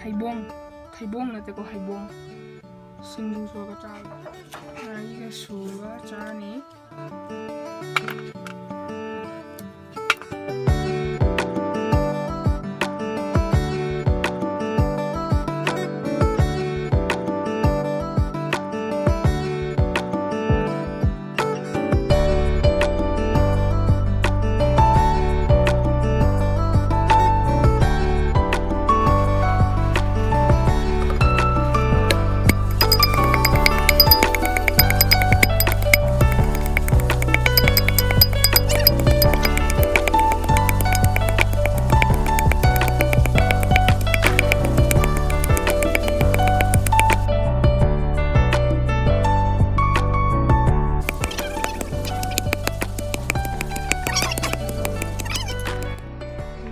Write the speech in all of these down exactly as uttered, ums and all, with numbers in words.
ꯍꯩꯕꯣꯡ, ꯊꯩꯕꯣꯡ ꯅꯠꯇꯦꯀꯣ, ꯍꯩꯕꯣꯡ꯫ ꯁꯤꯡꯖꯨ ꯁꯨꯔꯒ ꯆꯥꯕ꯫ ꯉꯥꯔꯤꯒ ꯁꯨꯔꯒ ꯆꯥꯔꯅꯤ꯫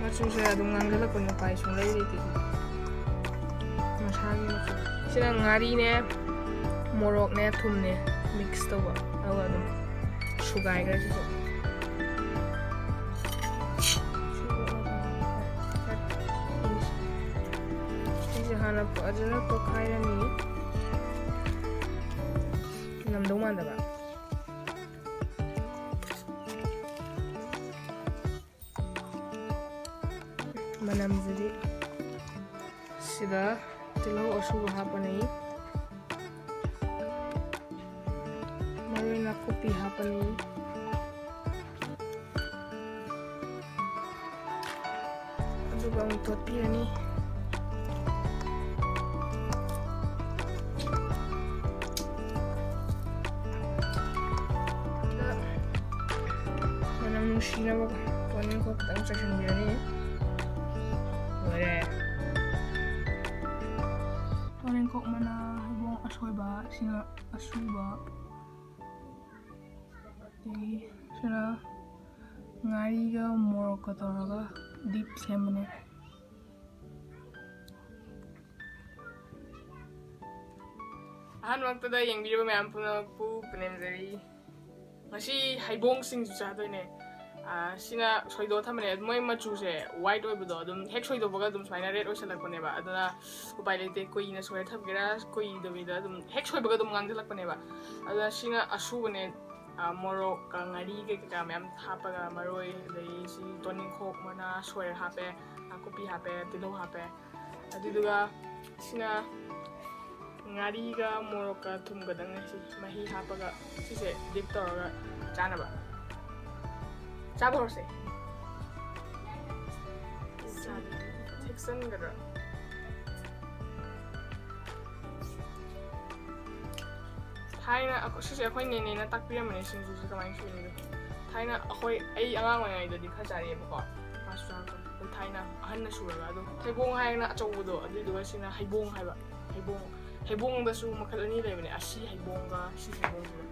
ꯃꯆꯨꯁꯦ ꯑꯗꯨꯝ ꯉꯥꯡꯁꯤꯜꯂꯛꯄꯅꯤ, ꯎꯄꯥꯏ ꯁꯨꯡꯂꯩ ꯂꯩꯇꯦ꯫ ꯃꯁꯥꯒꯤ ꯃꯆꯨ꯫ ꯁꯤꯅ ꯉꯥꯔꯤꯅꯦ, ꯃꯣꯔꯣꯛꯅꯦ, ꯊꯨꯝꯅꯦ, ꯃꯤꯛꯁ ꯇꯧꯕ꯫ ꯑꯗꯨꯒ ꯑꯗꯨꯝ ꯁꯨꯒꯥꯏꯈ꯭ꯔꯦ ꯁꯤꯁꯨ꯫ ꯁꯤꯁꯦ ꯍꯥꯟꯅ ꯐꯖꯅ ꯇꯣꯠꯈꯥꯏꯔꯅꯤ꯫ ꯅꯝꯗꯧ ꯃꯥꯟꯗꯕ꯫ ꯃꯅꯝꯁꯤꯗꯤ꯫ ꯁꯤꯗ ꯇꯤꯜꯍꯧ ꯑꯁꯨꯕ ꯍꯥꯞꯄꯅꯤ, ꯃꯔꯣꯏ ꯅꯥꯀꯨꯞꯄꯤ ꯍꯥꯞꯄꯅꯤ, ꯑꯗꯨꯒ ꯑꯃꯨꯛ ꯇꯣꯠꯄꯤꯔꯅꯤ꯫ ꯃꯅꯝ ꯅꯨꯡꯁꯤꯅꯕ ꯄꯣꯅꯤꯡꯈꯣꯛ ꯈꯤꯇꯪ ꯆꯥꯏꯁꯤꯟꯕꯤꯔꯅꯤ꯫ ꯂꯣꯏꯔꯦ꯫ ꯄꯣꯅꯤꯡꯈꯣꯛ ꯃꯅꯥ, ꯍꯩꯕꯣꯡ ꯑꯁꯣꯏꯕ, ꯁꯤꯅ ꯑꯁꯨꯕ꯫ ꯑꯗꯒꯤ ꯁꯤꯅ ꯉꯥꯔꯤꯒ ꯃꯣꯔꯣꯛꯀ ꯇꯧꯔꯒ ꯗꯤꯞ ꯁꯦꯝꯕꯅꯦ꯫ ꯑꯍꯥꯟꯕꯃꯛꯇꯗ ꯌꯦꯡꯕꯤꯔꯤꯕ ꯃꯌꯥꯝ ꯄꯨꯝꯅꯃꯛꯄꯨ ꯄꯨꯅꯦꯝꯖꯔꯤ꯫ ꯉꯁꯤ ꯍꯩꯕꯣꯡ ꯁꯤꯡꯖꯨ ꯆꯥꯗꯣꯏꯅꯦ꯫ ꯑꯥ, ꯁꯤꯅ ꯁꯣꯏꯗꯣꯛꯑ ꯊꯝꯕꯅꯦ꯫ ꯃꯣꯏ ꯃꯆꯨꯁꯦ white ꯑꯣꯏꯕꯗꯣ ꯑꯗꯨꯝ ꯍꯦꯛ ꯁꯣꯏꯗꯣꯛꯄꯒ ꯑꯗꯨꯝ ꯁꯨꯃꯥꯏꯅ red ꯑꯣꯏꯁꯜꯂꯛꯄꯅꯦꯕ꯫ ꯑꯗꯨꯅ ꯎꯄꯥꯏ ꯂꯩꯇꯦ, ꯀꯨꯏꯅ ꯁꯣꯏꯔ ꯊꯝꯒꯦꯔꯥ ꯀꯨꯏꯗꯕꯤꯗ ꯑꯗꯨꯝ ꯍꯦꯛ ꯁꯣꯏꯕꯒ ꯑꯗꯨꯝ ꯉꯥꯡꯁꯤꯜꯂꯛꯄꯅꯦꯕ꯫ ꯑꯗꯨꯅ ꯁꯤꯅ ꯑꯁꯨꯕꯅꯦ꯫ ꯑꯥ, ꯃꯣꯔꯣꯛꯀ ꯉꯥꯔꯤꯒ ꯀꯩꯀꯥ ꯃꯌꯥꯝ ꯍꯥꯞꯄꯒ, ꯃꯔꯣꯏ, ꯑꯗꯒꯤ ꯁꯤ ꯇꯣꯅꯤꯡꯈꯣꯛ ꯃꯅꯥ ꯁꯣꯏꯔ ꯍꯥꯞꯄꯦ, ꯅꯥꯀꯨꯞꯄꯤ ꯍꯥꯞꯄꯦ, ꯇꯤꯜꯍꯧ ꯍꯥꯞꯄꯦ꯫ ꯑꯗꯨꯗꯨꯒ ꯁꯤꯅ ꯉꯥꯔꯤꯒ ꯃꯣꯔꯣꯛꯀ ꯊꯨꯝꯒꯗꯪꯅꯦ꯫ ꯁꯤ ꯃꯍꯤ ꯍꯥꯞꯄꯒ ꯁꯤꯁꯦ dip ꯇꯧꯔꯒ ꯆꯥꯅꯕ꯫ ꯆꯥꯕ ꯍꯧꯔꯁꯦ꯫ ꯊꯦꯛꯆꯟꯒꯗ꯭ꯔꯥ? ꯊꯥꯏꯅ ꯑꯩꯈꯣꯏ, ꯁꯤꯁꯦ ꯑꯩꯈꯣꯏ ꯅꯦꯅꯦꯅ ꯇꯥꯛꯄꯤꯔꯝꯕꯅꯦ ꯁꯤꯡꯖꯨꯁꯦ ꯀꯃꯥꯏꯅ ꯁꯨꯔꯤꯅꯣ꯫ ꯊꯥꯏꯅ ꯑꯩꯈꯣꯏ, ꯑꯩ ꯑꯉꯥꯡ ꯑꯣꯏꯔꯤꯉꯩꯗꯗꯤ ꯈꯔ ꯆꯥꯔꯛꯑꯦꯕꯀꯣ, ꯃꯥꯁꯨ ꯆꯥꯔꯛꯄꯅꯦ꯫ ꯑꯗꯣ ꯊꯥꯏꯅ ꯑꯍꯟꯅ ꯁꯨꯔꯒ ꯑꯗꯨꯝ ꯊꯩꯕꯣꯡ ꯍꯥꯏꯔꯒꯅ ꯑꯆꯧꯕꯗꯣ, ꯑꯗꯨꯏꯗꯨꯒ ꯁꯤꯅ ꯍꯩꯕꯣꯡ ꯍꯥꯏꯕ꯫ ꯍꯩꯕꯣꯡ, ꯍꯩꯕꯣꯡꯗꯁꯨ ꯃꯈꯜ ꯑꯅꯤ ꯂꯩꯕꯅꯦ, ꯑꯁꯤ ꯍꯩꯕꯣꯡꯒ ꯁꯤ ꯍꯩꯕꯣꯡꯁꯤꯒ꯫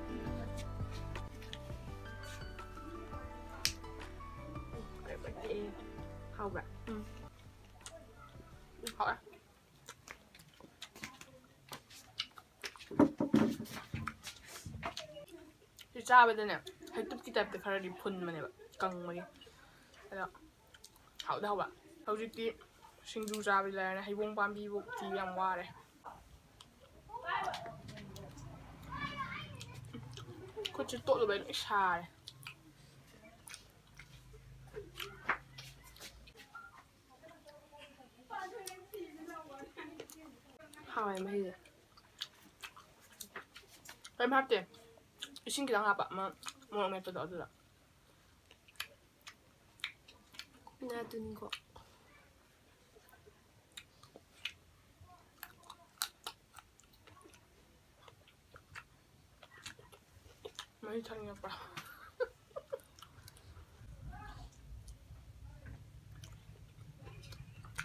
ꯍꯥꯎꯕ꯭ꯔꯥ? ꯎꯝ꯫ ꯍꯥꯎꯋꯦ꯫ ꯁꯤ ꯆꯥꯕꯗꯅꯦ, ꯍꯩꯇꯨꯞꯀꯤ type ꯇ ꯈꯔꯗꯤ ꯐꯨꯟꯕꯅꯦꯕ, ꯀꯪꯕꯒꯤ꯫ ꯑꯗꯣ ꯍꯥꯎꯗꯤ ꯍꯥꯎꯕ꯫ ꯍꯧꯖꯤꯛꯇꯤ ꯁꯤꯡꯖꯨ ꯆꯥꯕꯗꯤ ꯂꯩꯔꯅ ꯍꯩꯕꯣꯡ ꯄꯥꯝꯕꯤꯕꯨ ꯊꯤꯕ ꯌꯥꯝ ꯋꯥꯔꯦ꯫ ꯈꯨꯠꯁꯦ ꯇꯣꯠꯂꯨꯕꯩ ꯂꯣꯏ ꯁꯥꯔꯦ꯫ ꯍꯥꯎꯋꯦ ꯃꯍꯤꯁꯦ꯫ ꯀꯩꯝ ꯍꯥꯞꯇꯦ꯫ ꯏꯁꯤꯡ ꯈꯤꯇꯪ ꯍꯥꯞꯄ ꯑꯃ ꯃꯣꯔꯣꯛ ꯃꯦꯠꯄꯗꯣ ꯑꯗꯨꯗ꯫ ꯅꯥꯇꯨꯅꯤꯀꯣ꯫ ꯃꯍꯤ ꯊꯛꯅꯤꯡꯉꯛꯄ꯭ꯔꯥ?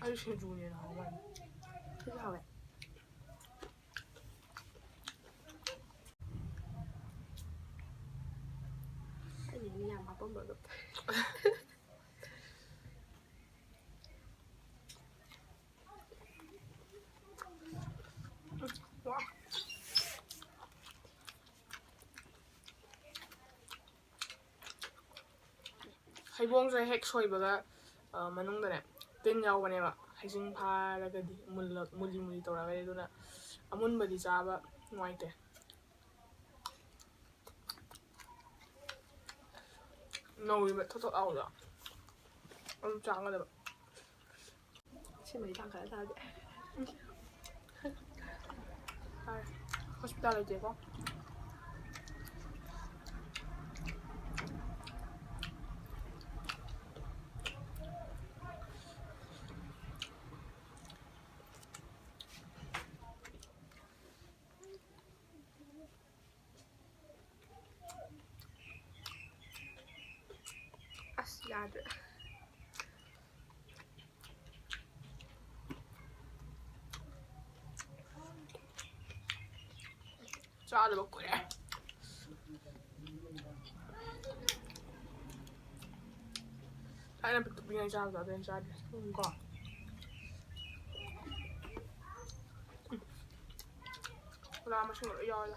ꯑꯩ ꯁꯤꯡꯖꯨꯅ ꯍꯦꯟꯅ ꯍꯥꯎꯕ ꯃꯥꯜꯂꯦ꯫ ꯁꯤꯁꯨ ꯍꯥꯎꯋꯦ꯫ ꯑꯩꯅ ꯃꯤ ꯌꯥꯝ ꯍꯥꯞꯄꯝꯕꯗꯣ꯫ ꯊꯩꯕꯣꯡꯁꯦ ꯍꯦꯛ ꯁꯣꯏꯕꯒ, ꯑ, ꯃꯅꯨꯡꯗꯅꯦ ꯇꯤꯟ ꯌꯥꯎꯕꯅꯦꯕ꯫ ꯍꯩꯖꯤꯡ ꯐꯥꯔꯒꯗꯤ ꯃꯨꯜꯂ-, ꯃꯨꯂꯤ ꯃꯨꯂꯤ ꯇꯧꯔꯒꯗꯤ, ꯑꯗꯨꯅ ꯑꯃꯨꯟꯕꯗꯤ ꯆꯥꯕ ꯅꯨꯡꯉꯥꯏꯇꯦ꯫ ꯅꯧꯔꯤꯕ ꯊꯣꯠ ꯊꯣꯠ ꯂꯥꯎꯕꯗꯣ ꯑꯗꯨ ꯆꯥꯒꯗꯕ꯫ ꯁꯤ ꯃꯩ ꯊꯥꯡꯒꯠꯂ ꯆꯥꯒꯦ꯫ ꯐꯔꯦ꯫ ꯍꯣꯁꯄꯤꯇꯥꯜ ꯂꯩꯇꯦꯀꯣ꯫ ꯑꯁ, ꯌꯥꯗ꯭ꯔꯦ꯫ ꯆꯥꯗꯕ ꯀꯨꯏꯔꯦ꯫ ꯊꯥꯏꯅ ꯄꯤꯛꯇꯨ ꯄꯤꯛꯉꯩ ꯆꯥꯕꯗꯣ ꯑꯗꯨ ꯑꯩꯅ ꯆꯥꯗ꯭ꯔꯦ꯫ ꯎꯝ ꯀꯣ꯫ ꯎꯝ꯫ ꯃꯅꯥ ꯃꯁꯤꯡ ꯂꯣꯏ ꯌꯥꯎꯔꯦ꯫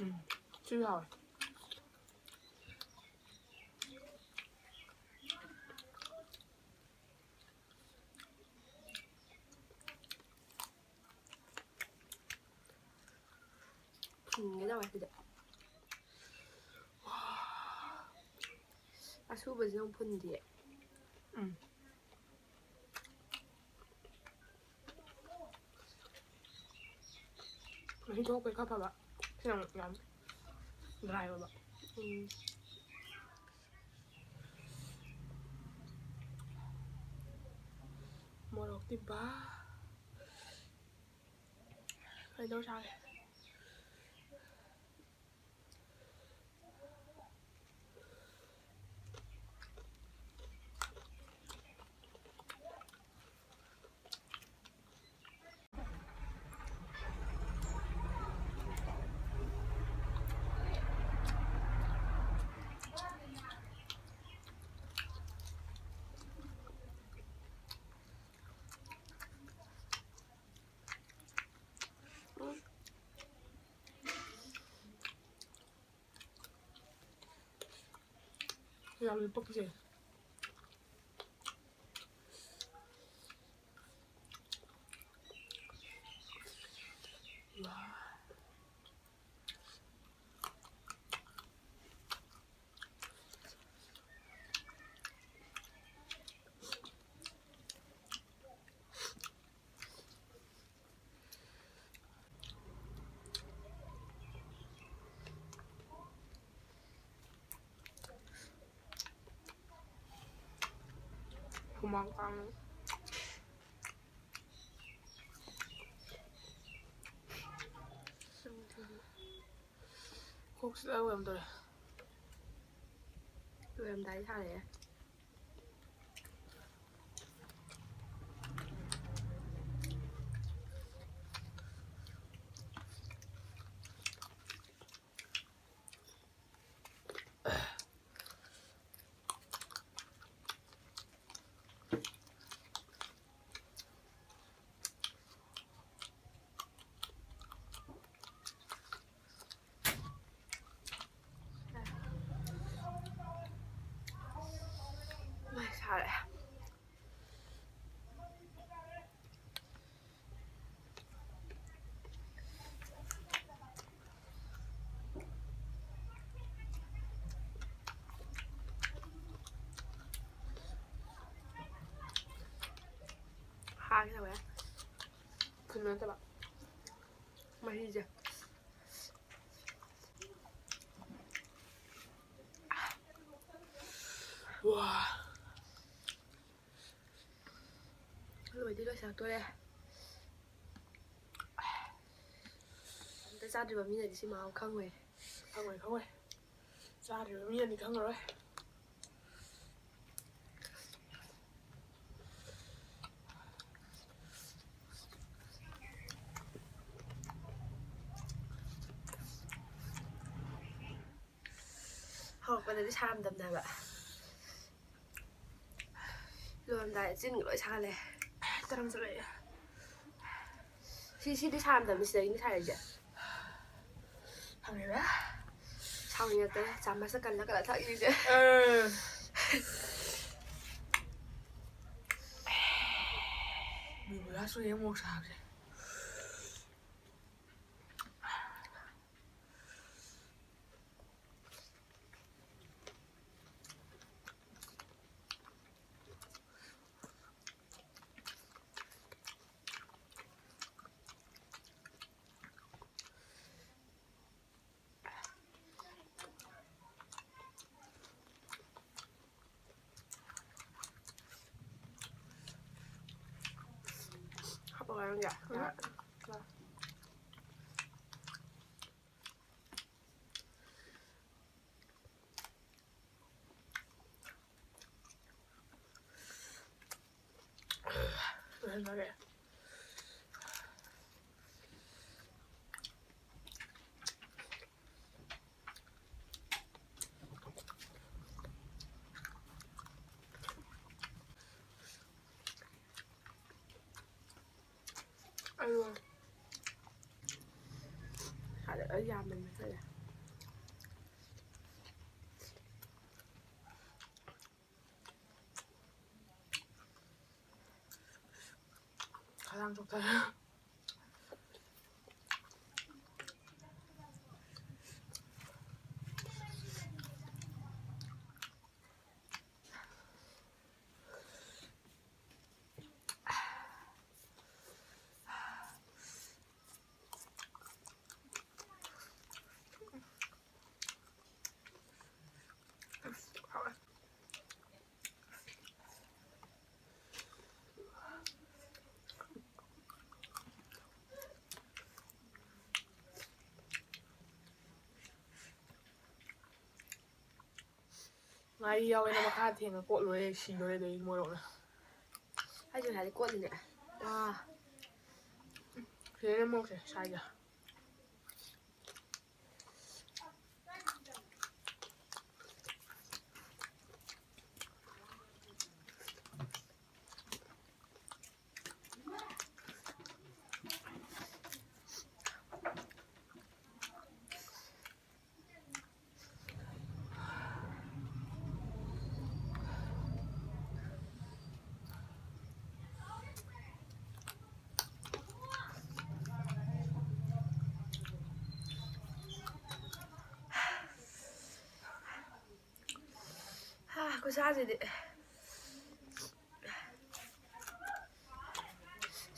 ꯎꯝ꯫ ꯁꯤ ꯍꯥꯎꯋꯦ꯫ ꯐꯨꯟꯒꯦ ꯇꯧꯋꯦ ꯁꯤꯗ꯫ ꯑꯁꯨꯕꯁꯤꯅ ꯑꯃꯨꯛ ꯐꯨꯟꯗꯤꯌꯦ꯫ ꯎꯝ꯫ ꯃꯍꯤ ꯊꯣꯛꯄꯩ ꯈꯔ ꯐꯕ꯫ ꯁꯤꯅ ꯑꯃꯨꯛ ꯌꯥꯝ dry ꯑꯣꯏꯕ꯫ ꯎꯝ꯫ ꯃꯣꯔꯣꯛꯇꯤ ꯕꯥ꯫ ꯀꯩꯗꯧ ꯁꯥꯒꯦ? ꯌꯥꯝꯅ ꯄꯛꯆꯩ꯫ ꯋꯥ꯫ ꯍꯨꯃꯥꯡ ꯀꯥꯡ꯫ ꯀꯣꯛꯁꯤꯗ ꯂꯣꯏꯔꯝꯗꯣꯔꯦ꯫ ꯂꯣꯏꯔꯝꯗꯥꯏ ꯁꯥꯔꯛꯑꯦ꯫ ꯃꯥꯏ ꯁꯥꯔꯦ꯫ ꯍꯥꯒꯦ ꯇꯧꯋꯦ꯫ ꯊꯨꯝ ꯅꯠꯇꯕ꯫ ꯃꯍꯤꯁꯦ꯫ ꯋꯥ꯫ ꯂꯣꯏꯗꯤ ꯂꯣꯏꯁꯤꯜꯂꯛꯇꯣꯔꯦ꯫ ꯑꯝꯇ ꯆꯥꯗ꯭ꯔꯤꯕ ꯃꯤꯅꯗꯤ ꯁꯤ ꯃꯍꯥꯎ ꯈꯪꯉꯣꯏ꯫ ꯈꯪꯉꯣꯏ, ꯈꯪꯉꯣꯏ꯫ ꯆꯥꯗ꯭ꯔꯤꯕ ꯃꯤꯅꯗꯤ ꯈꯪꯉꯔꯣꯏ꯫ ꯍꯧꯔꯛꯄꯗꯗꯤ ꯁꯥꯔꯝꯗꯕꯅꯦ ꯍꯥꯏꯕ꯫ ꯂꯣꯏꯔꯝꯗꯥꯏ ꯆꯤꯟꯒ ꯂꯣꯏ ꯁꯥꯒꯠꯂꯦ꯫ ꯇꯔꯪ ꯆꯠꯂꯛꯑꯦ꯫ ꯁꯤ, ꯁꯤꯗꯤ ꯁꯥꯔꯝꯗꯕꯅꯤ, ꯁꯤꯗꯒꯤꯅꯤ ꯁꯥꯔꯛꯏꯁꯦ꯫ ꯐꯪꯉꯦꯕ? ꯊꯥꯎ ꯅꯠꯇ꯭ꯔꯦ, ꯆꯥꯃꯁꯅ ꯀꯜꯂ ꯀꯜꯂ ꯊꯛꯏꯁꯦ꯫ ꯑꯥ꯫ ꯕꯤꯕꯨꯂꯥ ꯆꯨꯏꯌꯦ ꯃꯣꯔꯣꯛ ꯁꯥꯕꯁꯦ꯫ ꯍꯥꯞꯄꯒ ꯅꯪꯒꯤ? ꯎꯝ꯫ ꯂꯣꯏꯍꯟꯈ꯭ꯔꯒꯦ꯫ ꯑꯂꯨ꯫ ꯁꯥꯗ ꯂꯣꯏ ꯌꯥꯝꯕꯅꯦ ꯉꯁꯥꯏꯗꯤ꯫ ꯈꯗꯥꯡ ꯆꯣꯛꯊꯔꯦ꯫ ꯉꯥꯔꯤ ꯌꯥꯎꯋꯦꯅ ꯃꯈꯥ ꯊꯦꯡꯅ ꯀꯣꯠꯂꯨꯔꯦ, ꯁꯤꯗꯣꯔꯦ ꯑꯗꯩ ꯃꯣꯔꯣꯛꯅ꯫ ꯑꯩꯁꯨ ꯉꯁꯥꯏꯗꯩ ꯀꯣꯠꯂꯤꯅꯦ꯫ ꯋꯥ꯫ ꯁꯤꯗꯩꯗ ꯃꯣꯔꯣꯛꯁꯦ ꯁꯥꯏꯗ꯫ ꯈꯨꯁꯥꯁꯤꯗꯤ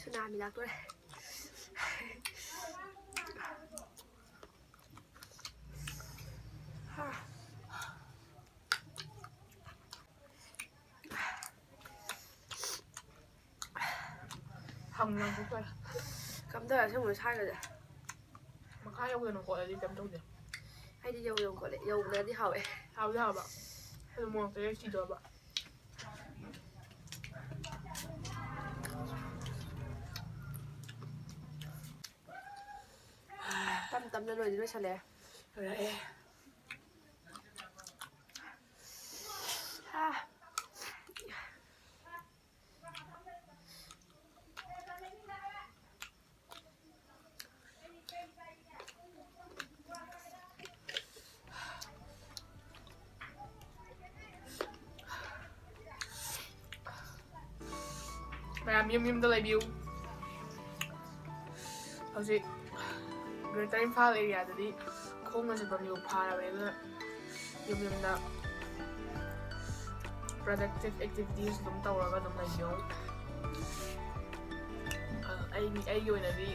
ꯁꯨꯅꯥꯃꯤ ꯂꯥꯛꯇꯣꯔꯦ꯫ ꯍꯪꯉꯒ ꯀꯝꯗꯧꯔꯦ ꯑꯁꯦꯡꯕ ꯁꯥꯏꯒꯁꯦ? ꯃꯈꯥ ꯌꯧꯗꯅ ꯈꯣꯠꯂꯗꯤ ꯀꯩꯝ ꯇꯧꯗꯦ꯫ ꯑꯩꯗꯤ ꯌꯧ ꯌꯧ ꯈꯣꯠꯂꯦ, ꯌꯧꯕꯅꯗꯤ ꯍꯥꯎꯋꯦ꯫ ꯍꯥꯎꯗꯤ ꯍꯥꯎꯕ꯫ ꯑꯗꯨ ꯃꯣꯔꯣꯛꯇ ꯌꯥꯝ ꯁꯤꯗꯣꯏꯕ꯫ ꯇꯞ ꯇꯞꯅ ꯂꯣꯏꯗꯤ ꯂꯣꯏꯁꯜꯂꯛꯑꯦ꯫ ꯂꯣꯏꯔꯛꯑꯦ꯫ ꯑꯥ꯫ ꯃꯌꯥꯝ ꯌꯨꯝ ꯌꯨꯝꯗ ꯂꯩꯕꯤꯌꯨ꯫ ꯍꯧꯖꯤꯛ Greater Imphal area ꯗꯗꯤ ꯈꯣꯡꯅ ꯆꯠꯄ ꯃꯤꯕꯨ ꯐꯥꯔꯕꯅꯤ, ꯑꯗꯨꯅ ꯌꯨꯝ ꯌꯨꯝꯗ productive activities ꯑꯗꯨꯝ ꯇꯧꯔꯒ ꯑꯗꯨꯝ ꯂꯩꯕꯤꯌꯣ꯫ ꯑ, ꯑꯩ, ꯑꯩꯒꯤ ꯑꯣꯏꯅꯗꯤ,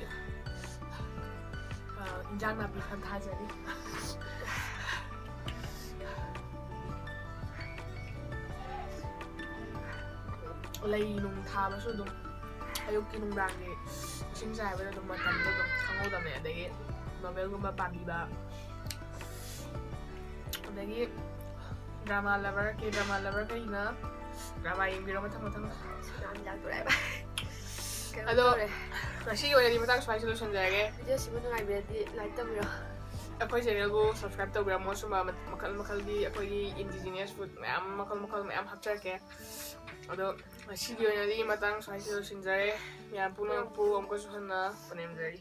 ꯑ, ꯏꯟꯖꯥꯡ ꯅꯥꯄꯤ ꯈꯔ ꯊꯥꯖꯔꯤ꯫ ꯂꯩ ꯅꯨꯡ ꯊꯥꯕꯁꯨ ꯑꯗꯨꯝ ꯑꯌꯨꯛꯀꯤ ꯅꯨꯡꯗꯥꯡꯒꯤ ꯏꯁꯤꯡ ꯆꯥꯏꯕꯗ ꯑꯗꯨꯝ ꯃꯇꯝꯗꯣ ꯑꯗꯨꯝ ꯈꯪꯍꯧꯗꯕꯅꯦ꯫ ꯑꯗꯒꯤ ꯅꯣꯕꯦꯜꯒꯨꯝꯕ ꯄꯥꯕꯤꯕ, ꯑꯗꯒꯤ drama lover, K drama lover ꯈꯩꯅ drama ꯌꯦꯡꯕꯤꯔꯣ ꯃꯊꯪ ꯃꯊꯪ꯫ ꯁꯨꯅꯥꯃꯤ ꯂꯥꯛꯇꯣꯔꯦ ꯍꯥꯏꯕ꯫ ꯀꯩꯅꯣ ꯑꯗꯣ ꯇꯧꯔꯦ꯫ ꯉꯁꯤꯒꯤ ꯑꯣꯏꯅꯗꯤ ꯃꯇꯥꯡ ꯁ꯭ꯋꯥꯏꯁꯤꯗ ꯂꯣꯏꯁꯤꯟꯖꯔꯒꯦ꯫ Video ꯁꯤꯕꯨ ꯅꯨꯡꯉꯥꯏꯕꯤꯔꯗꯤ like ꯇꯧꯕꯤꯔꯣ꯫ ꯑꯩꯈꯣꯏ channel ꯕꯨ subscribe ꯇꯧꯕꯤꯔꯝꯃꯣ꯫ ꯁꯨꯝꯕ ꯃꯈꯜ ꯃꯈꯜꯒꯤ ꯑꯩꯈꯣꯏꯒꯤ indigenous food ꯃꯌꯥꯝ, ꯃꯈꯜ ꯃꯈꯜ ꯃꯌꯥꯝ ꯍꯥꯞꯆꯔꯛꯀꯦ꯫ ꯑꯗꯣ ꯉꯁꯤꯒꯤ ꯑꯣꯏꯅꯗꯤ ꯃꯇꯥꯡ ꯁ꯭ꯋꯥꯏꯁꯤꯗ ꯂꯣꯏꯁꯤꯟꯖꯔꯦ꯫ ꯃꯌꯥꯝ ꯄꯨꯝꯅꯃꯛꯄꯨ ꯑꯃꯨꯛꯀꯁꯨ ꯍꯟꯅ ꯈꯨꯔꯨꯝꯖꯔꯤ꯫